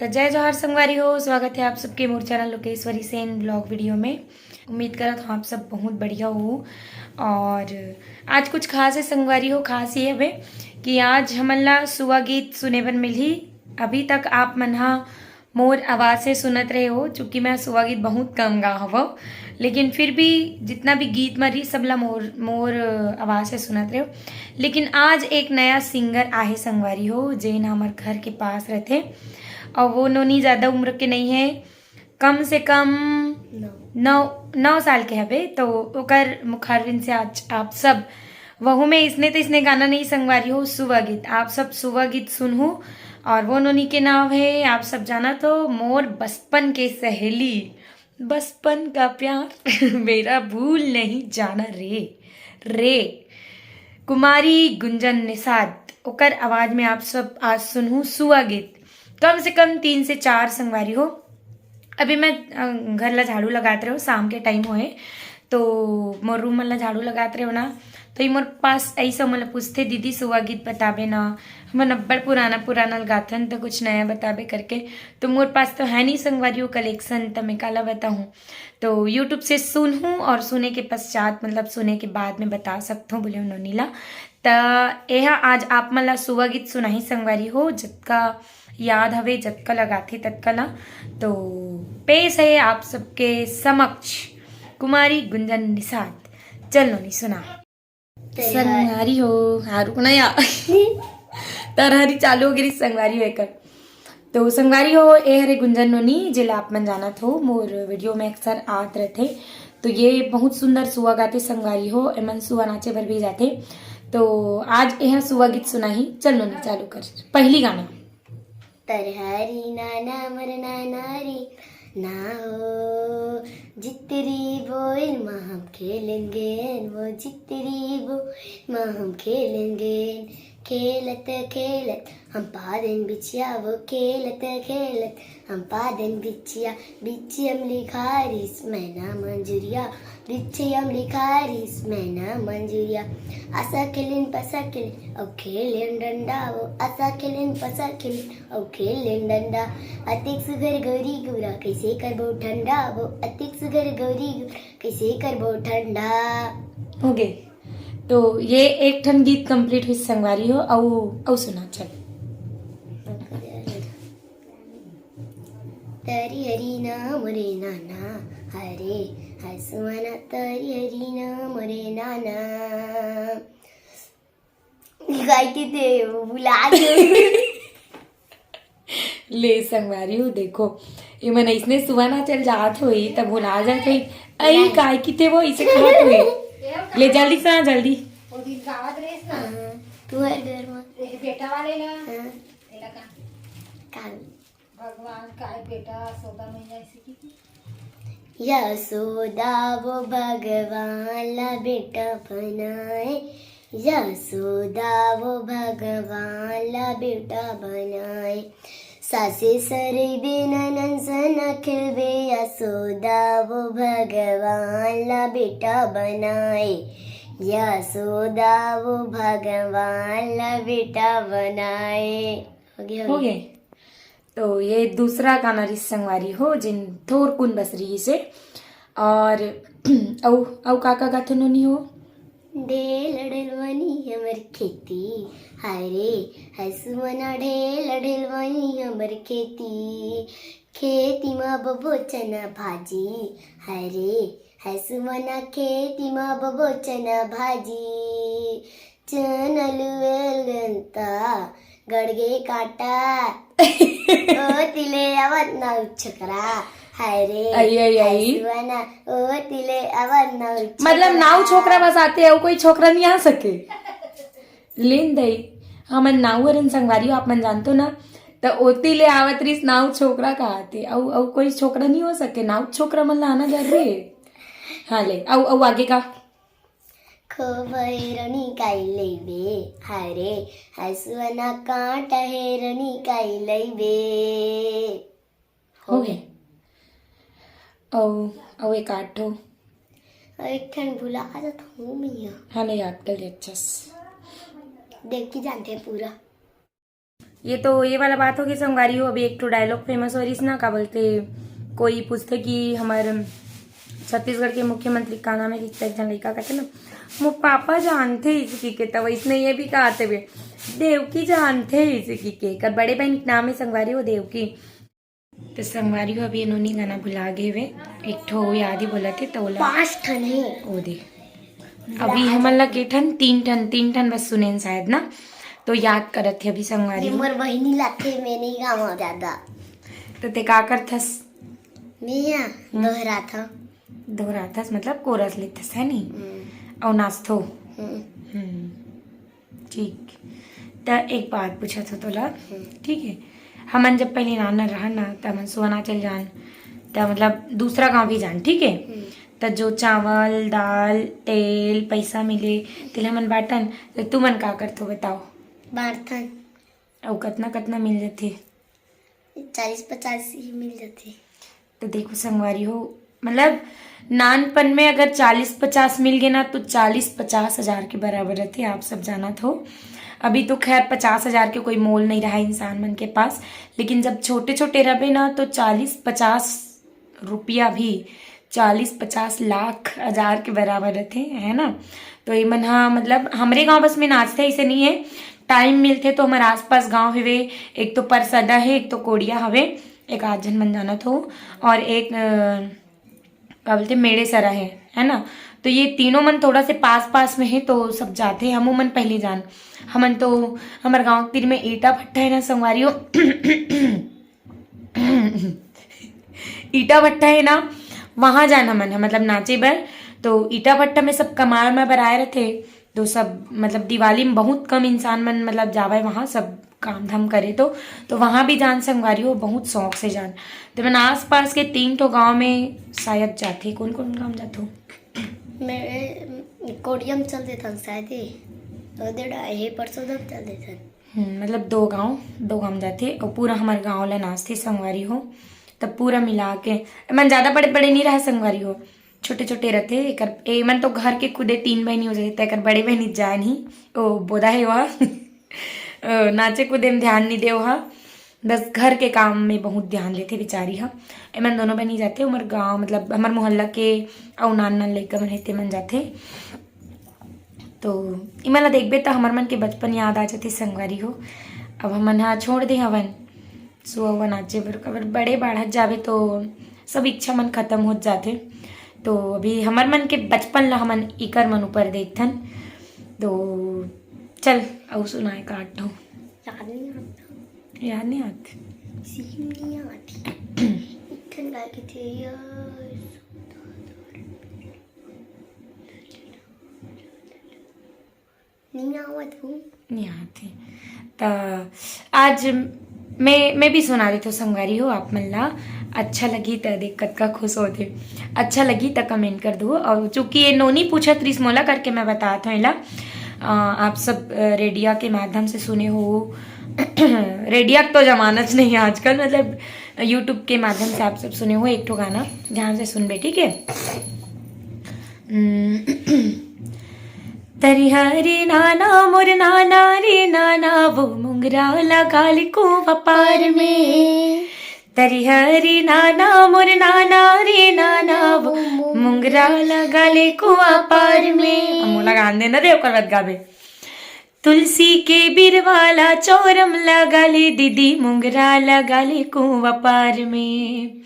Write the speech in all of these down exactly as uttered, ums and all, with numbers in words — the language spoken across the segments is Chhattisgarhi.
तो जय जोहार संगवारी हो, स्वागत है आप सबके मोर channel Lokeshwari Sen blog video में। उम्मीद करत हूँ आप सब बहुत बढ़िया हो। और आज कुछ खास है संगवारी हो, खास ये हवे कि आज हमन ला सुआ गीत सुने बर मिलही। अभी तक आप मन हा मोर आवाज से सुनत रहे हो, चूंकि मैं सुआ गीत बहुत कम गा हवो, लेकिन फिर भी जितना भी गीत मन रही सब ला मोर मोर आवाज से सुनत रहे हो। लेकिन आज एक नया सिंगर आहे संगवारी हो, जेन हमर घर के पास रहथे, और वो नोनी ज्यादा उम्र के नहीं है, कम से कम नौ। नौ नौ साल के हवे। तो ओकर मुखारविंद से आज आप सब, वहू में इसने तइसने गाना नहीं संगवारी हो, सुआ गीत। आप सब सुआ गीत सुनहू। और वो नोनी के नाम है, आप सब जाना तो, मोर बचपन के सहेली, बचपन का प्यार मेरा भूल नहीं जाना रे, रे। कुमारी गुंजन निषाद, ओकर आवाज में आप सब आज सुनहू सुआ गीत। कम से कम तीन से चार संगवारी हो। अभी मैं, अ, घर ला झाड़ू लगात रहे हो, शाम के टाइम होए, तो मोर रूम मन ला झाड़ू लगात रहे हो ना, तो ये मोर पास ऐसा मतलब पूछते, "दीदी सुआ गीत बताबे ना, हमन अब्बड़ पुराना पुराना गाथन, तो कुछ नया बताबे," करके। तो मोर पास तो है नहीं संगवारी हो कलेक्शन, तो मैं काला बताहूँ। तो YouTube से सुनहूँ और सुने के पश्चात, मतलब सुने के बाद में बता सकत हूँ, बोले नोनी ला। त एहा आज आप मन ला सुआ गीत सुनाही संगवारी हो, जतका याद हवे, जतका लगाथे ततका ला। तो पेश है आप सबके समक्ष कुमारी गुंजन निषाद। चल नोनी सुना। संगवारी हो, हाँ रुकना या। तरहरी चालू हो गई संगवारी हो एकर। तो संगवारी हो, ए हरे गुंजन नोनी, जेला आप मन जानत हो, मोर वीडियो में अक्सर आत रहथे। तो ये बहुत सुंदर सुआ गाथे संगवारी हो, एमन सुआ नाचे बर भी जाथे। तो आज एहा सुआ गीत सुनाही। चल नोनी चालू कर पहली गाना। तरहरी नाना मर नाना री ना हो, जितरी बोइन म हम खेलेंगे, वो जितरी बोइन म हम खेलेंगे। खेलत खेलत हम पादेन बिछिया, वो खेलत खेलत हम पादेन बिछिया। बिछियम लिखारिस मैना मंजुरिया, बिछियम लिखारिस मैना मंजुरिया। असा खेलेन पसा खेलेन अउ खेलेन डंडा, वो असा खेलेन पसा खेलेन अउ खेलेन डंडा। अतिक सुघर गौरी गुरा कैसे करबो ठंडा, वो अतिक सुघर गौरी गुरा कैसे करबो ठंडा। हो गए। तो ये एक ठन गीत कंप्लीट हुई संगवारी हो। अउ अउ सुना चल। तरी हरी ना मोरे नाना, हरे हसुआना तरी हरी ना मोरे नाना। गाय के ते भुला गए। ले संगवारी हो, देखो, ये मन इसने सुआ ना चल जात होई, तब भुला जात होई। आई नहीं। काय की ते वो इसे खात होई। ले जल्दी से आ, जल्दी। वो दिन गावत रेस ना। हाँ, तू हर घर में। एक बेटा वाले ना। हाँ। तेरा काम। काम। भगवान काय बेटा सोदा मैया ऐसे की थी। यशोदा वो भगवान ला बेटा बनाए, यशोदा वो भगवान ला बेटा बनाए। सासे सरई बेना ननसन खेलबे, यशोदा वो भगवान ला बेटा बनाए, यशोदा वो भगवान ला बेटा बनाए। हो गया, हो गया। तो ये दूसरा गाना रिस संगवारी हो, जिन थोर कुन बस रही से। और अउ अउ का का गाथो नोनी हो? ढेल ढेलवानी हमर खेती, हरे हसुमना ढेल ढेलवानी हमर खेती। खेती मा बबो चना भाजी, हरे हसुमना खेती मा बबो चना भाजी। चनल वेल गंता गड़गे काटा। ओ तिले आवत ना छोकरा। हाय रे, आई, आई, आई। हसुआना, ओ तिले आवत ना छोकरा। मतलब नाऊ छोकरा बस आते हैं, कोई छोकरा नहीं आ सके। लेन दई, हमन नाऊ हरन संगवारी हो, आप मन जानतो ना, त ओती ले आवत रिस नाऊ छोकरा कहाते, अउ अउ कोई छोकरा नहीं हो सके, नाऊ छोकरा मन ला आना जरूरी है। हाँ ले, अउ अउ आगे का? खोबैरनी काई लैबे, हरे हसुअना कांट हेरनी काई लैबे। हो गे। अउ अउ एक आठ ठो। अउ एक ठन भुला जात हूँ मैं। हाँ, नहीं याद कर ले अच्छा से। देख के जानते पूरा। ये तो ये वाला बात होगे संगवारी हो। अभी एक ठो डायलॉग फेमस हो रहिस ना, का बोलथे, कोई पूछथे कि हमर छत्तीसगढ़ के मुख्यमंत्री का नाम हे, कि एक झन लइका कथे ना, "मोर पापा जानथे" अइसे कहिके, त वइसने ये भी कहत हवे, "देवकी जानथे" अइसे कहिके। एकर बड़े बहिन के नाम हे संगवारी हो देवकी। तो संगवारी हो, अभी ये नोनी गाना भुला गे हवे, एक ठो याद ही बोलत हे, त ओला पाँच ठन हे। ओ दे, अभी हमन ला के ठन, तीन ठन, तीन ठन बस सुनेन शायद ना, तो याद करत हे अभी संगवारी हो। मोर बहिनी लाथे, मैं नहीं गावं ज्यादा। तो ते का करथस? मैं या हम्म। दोहराथंव। दोहराथस मतलब कोरस लेथस, है नी? हम्म। अउ नाचथो। हम्म। हम्म। ठीक, त एक बात पूछत हो तोला, हम्म। ठीक है, हमन जब पहले नाना रहन ना, त हमन सुआ नाचे ल जान, त मतलब दूसरा गांव भी जान, ठीक है, हम्म। त जो चावल, दाल, तेल, पैसा मिले, तेला हमन बांटन, त तुमन का करथो बताओ? बांटथन। अउ कतना कतना मिल जथे? चालीस पचास ही मिल जथे। तो देखो संगवारी हो, मतलब नानपन में अगर चालीस पचास मिल गे ना, तो चालीस पचास हजार के बराबर रथे, आप सब जानत हो। अभी तो खैर पचास हजार के कोई मोल नहीं रहा इंसान मन के पास, लेकिन जब छोटे छोटे रहबे ना, तो चालीस पचास रुपया भी चालीस पचास लाख हजार के बराबर रथे, है ना। तो ये मन हा, मतलब हमरे गांव बस में नाचथे, ऐसे नहीं है। टाइम मिलथे तो हमर आसपास गांव हवे, एक तो परसदा है, एक तो कोड़िया हवे, एक आध झन मन जानत हो, और एक अ, का बोलथे, मेड़ेसरा है, है ना। तो ये तीनों मन थोड़ा से पास पास में है, तो सब जाथे। हमू मन पहली जान, हमन तो हमर गांव तीर में ईटा भट्टा है ना संगवारी हो, ईटा भट्टा है ना, वहाँ जान हमन ह, मतलब नाचे बर। तो ईटा भट्टा में सब कमाए उमाए बर आए रथे, तो सब मतलब दिवाली में बहुत कम इंसान मन मतलब जावय वहाँ, सब काम धाम करे। तो तो वहाँ भी जान संगवारी हो, बहुत शौक से जान। तो मन आस पास के तीन ठो गांव में शायद जाथे। कौन कौन गांव जाथो? मैं कोडियम चल देथन शायद, ये परसों दब चल देथन। हम्म, मतलब दो गांव, दो गांव जाथे और पूरा हमारे गांव ला नाचथे संगवारी हो। तब पूरा मिला के मन ज्यादा बड़े बड़े नहीं रहा संगवारी हो, छोटे छोटे रथे। एकर एमन तो घर के खुदे तीन बहिनी हो जाथे, त एकर बड़े बहिनी जान ही, ओ बोदा है वह। ओ, नाचे कूदे में ध्यान नहीं दे ओहा, बस घर के काम में बहुत ध्यान लेथे बेचारी ह। एमन दोनों बहिनी जाथे, हमर गांव मतलब हमर मोहल्ला के अउ नान नान लइका मन हे, तेमन जाथे। तो इमन ला देखबे त हमर मन के बचपन याद आ जाथे संगवारी हो। अब हमन हा छोड़ दे हवन सुआ उआ नाचे बर, काबर बड़े बाढ़त जाबे तो सब इच्छा मन खत्म होत जाथे। तो अभी हमर मन के बचपन ला हमन इकर मन ऊपर देखथन। तो चल, अउ सुनाए का आठ ठो। याद नहीं आता। याद नहीं आत। सीम नहीं आती। इठन गाय के थे यार। नहीं आवत हूँ। नहीं आत है। त आज मैं, मैं भी सुना देथो संगवारी हो आप मन ला। अच्छा लगी त देख कतका खुश होथे। अच्छा लगी त कमेंट कर दो। और चूंकि ये नोनी पूछत रिस मोला करके मैं बतात हूँ एला। अ, आप सब, अ, रेडिया के माध्यम से सुने हो, रेडिया तो जमाना च नहीं है आजकल, मतलब YouTube के माध्यम से आप सब सुने हो एक ठो गाना, ध्यान से सुनबे, ठीक है? हम्म। तरिहा रे नाना मोर नाना रे नाना, वो मुंगरा लगा ले कुआं पार में। तरिहा रे नाना मोर नाना रे नाना, वो मुंगरा लगा ले कुआं पार में। अब मोला गान देना दे, ओकर बाद गाबे। तुलसी के बिरवाला चौरम लगा ले दीदी, मुंगरा लगा ले कुआं पार में।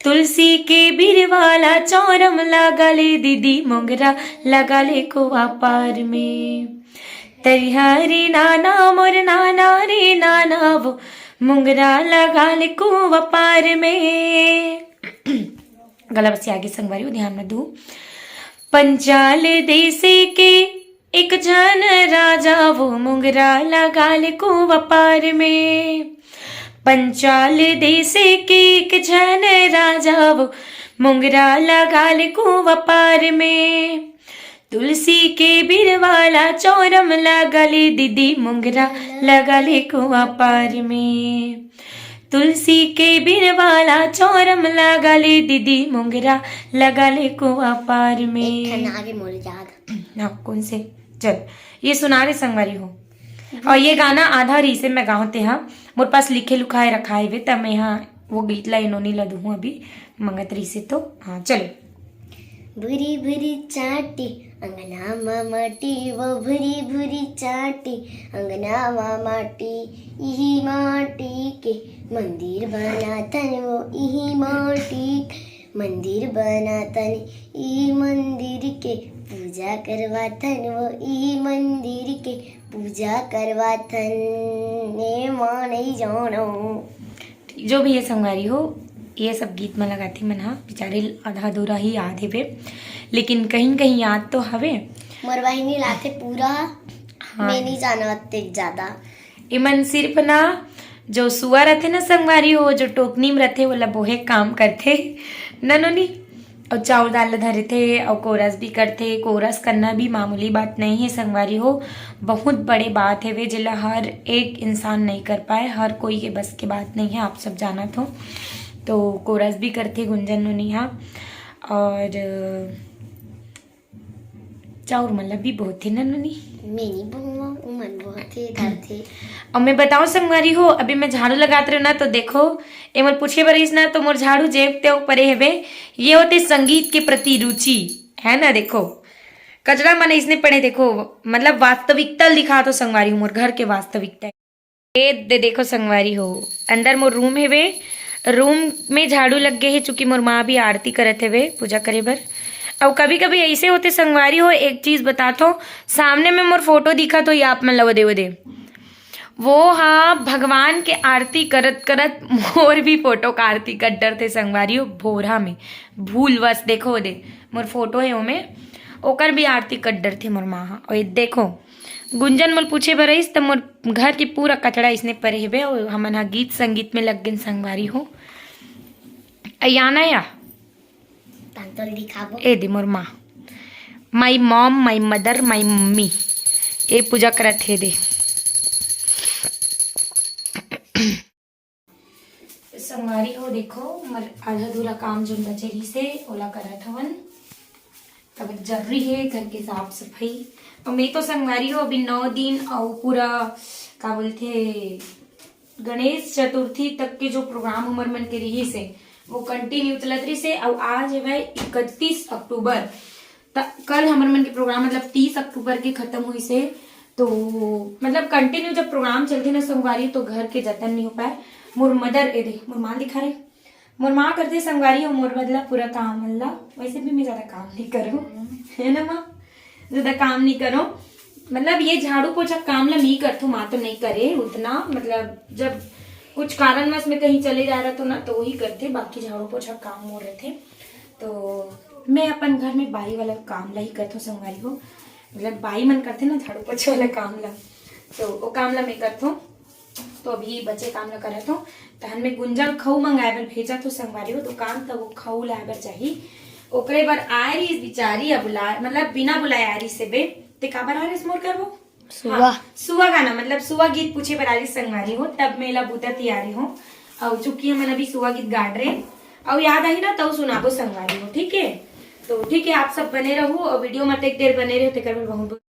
तुलसी के बिरवाला चौरम लगा ले दीदी, मुंगरा लगा ले कुआं पार में। तरिहा रे नाना मोर नाना रे नाना, वो मुंगरा लगा ले कुआं पार में। गला बस आगे संगवारी हो, ध्यान में दू। पंचाल देश के एक झन राजा, वो मुंगरा लगा ले कुआं पार में। पंचाल देश के एक झन राजा, वो मुंगरा लगा ले कुआं पार में। तुलसी के बिरवाला चौरम लगा ले दीदी, मुंगरा लगा ले कुआं पार में। तुलसी के बिरवाला चौरम लगा ले दीदी, मुंगरा लगा ले कुआं पार में। एक ठन आगे मोर याद। हाँ, कौन से? चल, ये सुना रे संगवारी हो। अउ ये गाना आधा रिहिसे मैं गाँव ते हा, मोर पास लिखे लुखाए रखाए हवे, त मैं हा वो गीत ला ए नोनी ला दूहूँ अभी, मंगत रिहिसे तो। हाँ, चलो। भुरी भुरी चाटी अंगना मा माटी, वो भुरी भुरी चाटी अंगना मा माटी, इही माटी के मंदिर बनाथन, वो इही माटी के मंदिर बनाथन, इही मंदिर के पूजा करवाथन, वो इही मंदिर के पूजा करवाथन। ए माँ नहीं जानो। जो भी ये संगवारी हो, ये सब गीत मन लगाथे मन हा, बेचारे आधा अधूरा ही याद हेवे, लेकिन कहीं न कहीं याद तो हवे। मोर बहिनी लाथे पूरा, हाँ। मैं नहीं जानत ते ज्यादा। इमन सिर्फ ना, जो सुआ रथे ना संगवारी हो, जो टोकनी में रथे, ओला बोहे काम करथे, न नोनी? अउ चाउर दाल ल धरथे अउ कोरस भी करथे। कोरस करना भी मामूली बात नहीं है संगवारी हो, बहुत बड़े बात है वे, जेला हर एक इंसान नहीं कर पाए, हर कोई के बस के बात नहीं है, आप सब जानत हो। तो कोरस भी करथे गुंजन नोनी हा। और चाउर मन ल भी बोहथे न नोनी? मैं नहीं बोहूँ, उमन बोहथे, धरथे। अब मैं बताऊँ संगवारी हो, अभी मैं झाड़ू लगात रहे ना, तो देखो, ए मोर पूछे बर रहिस ना, तो मोर झाड़ू जेब ते परे हेवे। ये होथे संगीत के प्रति रुचि, है ना? देखो, कचरा मन इसने पड़े, देखो, मतलब वास्तविकता ल दिखात हो संगवारी हो, मोर घर के वास्तविकता। ए दे देखो संगवारी हो, अंदर मोर रूम हेवे, रूम में झाड़ू लग गए हे, चूंकि मोर माँ भी आरती करत हेवे पूजा करे बर। अउ कभी-कभी ऐसे होथे संगवारी हो, एक चीज बतात हो, सामने में मोर फोटो दिखत हो, ये आप मन ल वो दे, वो दे, वो हा भगवान के आरती करत करत मोर भी फोटो का आरती कर डरथे संगवारी हो, भोरा में भूलवश। देखो वो दे, मोर फोटो है ओमे, ओकर भी आरती कर डरथे मोर माँ हा। और ये देखो, गुंजन मोल पूछे बर रहिस, त मोर घर के पूरा कचरा इसने परे हेबे, अउ हमन हा गीत संगीत में लग गेन संगवारी हो। अयाना या? तांतोल दिखाबो। ए दे मोर माँ, my mom, my mother, my mummy, ए पूजा करत हे दे। संगवारी हो, देखो, हमर आधा अधूरा काम जोन बचे रहिस हे, ओला करत हवन। तब जरूरी हे घर के साफ सफाई। अउ मैं तो संगवारी हो, अभी नौ दिन अउ पूरा, का बोलथे, गणेश चतुर्थी तक के जो प्रोग्राम हमर मन के रहिस हे, वो कंटिन्यू चलत रहिस हे। अउ आज हे भाई इकतीस अक्टूबर, त कल हमर मन के प्रोग्राम, मतलब, तीस अक्टूबर के खत्म होइस हे। तो, मतलब, कंटिन्यू जब प्रोग्राम चलथे ना संगवारी, तो घर के जतन नहीं हो पाए। मोर मदर, ए दे, मोर माँ दिखा रे, मोर माँ करथे संगवारी हो मोर, मतलब, पूरा काम मन ला। वैसे भी मैं ज्यादा काम नहीं करूँ, है ना माँ? ज्यादा काम नहीं करूँ, मतलब, ये झाड़ू पोछा काम ला मैं करथूँ, माँ तो नहीं करे उतना, मतलब, जब कुछ कारणवश में कहीं चले जा रहा तो ना, तो वही करथे, बाकी झाड़ू पोछा काम मोर रहथे। तो मैं अपन घर में बाई वाला काम ला ही करथूँ संगवारी हो, मतलब, बाई मन करथे ना झाड़ू पोछा वाला काम ला, तो वो काम ला मैं करथूँ। तो अभी बचे काम ला करत हूँ। तहन में गुंजा ल खऊ मंगाए बर भेजत हूँ संगवारी हो दुकान, त वो खऊ लाए बर जाही। ओकरे बर आए रहिस बिचारी, अब बुला, मतलब, बिना बुलाए आए रहिस हे बे। ते काबर आए रहिस मोर घर वो? सुआ। हाँ, सुआ गाना, मतलब, सुआ गीत पूछे बर आए रहिस संगवारी हो, तब मैं एला बूता तियारी हूँ। अउ चूंकि हमन अभी सुआ गीत गाड़ रहे, अउ याद आही ना, तउ सुनाबो संगवारी हो, ठीक है? तो ठीक है, आप सब बने रहू अउ वीडियो में अतेक देर बने रहे, तेकर बर बहुत बहुत